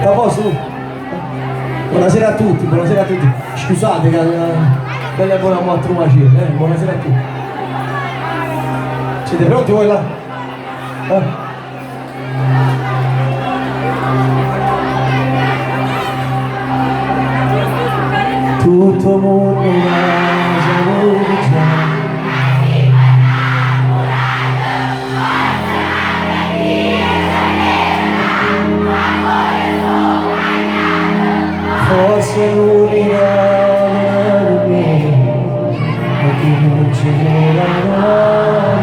A posto tu? Buonasera a tutti, buonasera a tutti. Scusate che bella e buona mo a Trumacino, eh? Buonasera a tutti. Siete pronti voi là? Eh? Tutto 'o munno ca già. Forse l'unica per me, ma chi non ci vuole amore,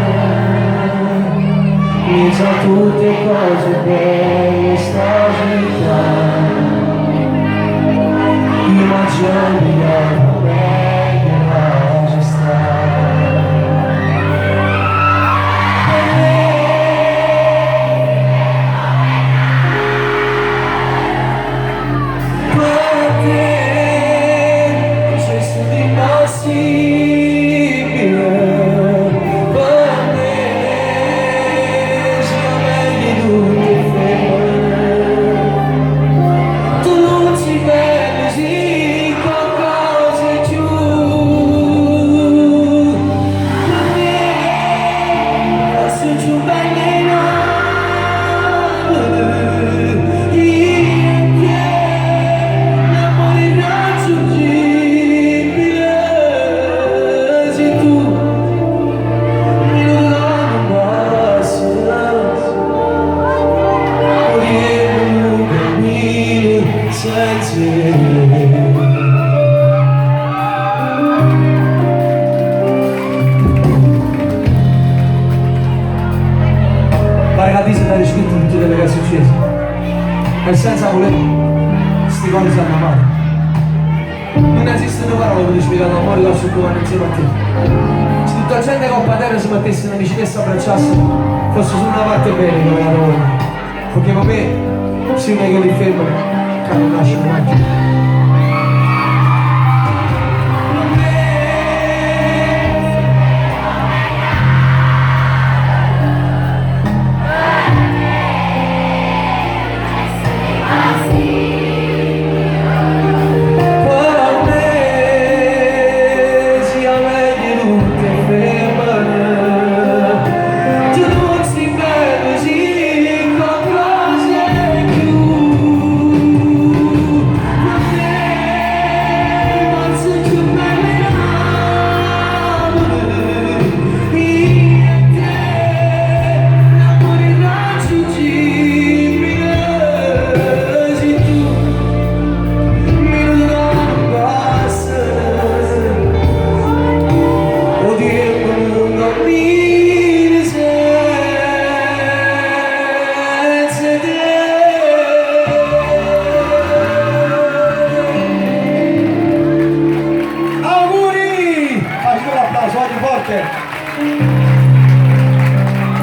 mi sa tutte cose belle sta città, immagini meglio ci sta. Per te c'è l'impossibile, per me sia meglio tutte femmene. Tu non si bella, sì, qualcosa in più. Per me, forse più bella 'e Napoli. Io e te, l'amore irraggiungibile. Sei tu, minuto non passa. 'O tiempo nun cammina senza 'e te. Pare che ti sei scritto tutto quello che è successo. E senza voler, sti cori s'hanno amato. Non esistono parole per spiegare l'amore che sto provando insieme a te. Se tutta la gente che a terra si mettesse una vicina e si abbracciasse, fosse solo una parte bene che aveva noi. Perché per me, si una che li fermano, che non nasce mai più. Per me, per me, sia meglio tutte femmene. Tu non sei bello, sì, qualcosa in più. Per me, forse più bella 'e Napoli. Io e te, l'amore irraggiungibile. Sei tu, minuto non passa. 'O tiempo nun cammina senza 'e te. Auguri! Faccio l'applauso, voglio forte!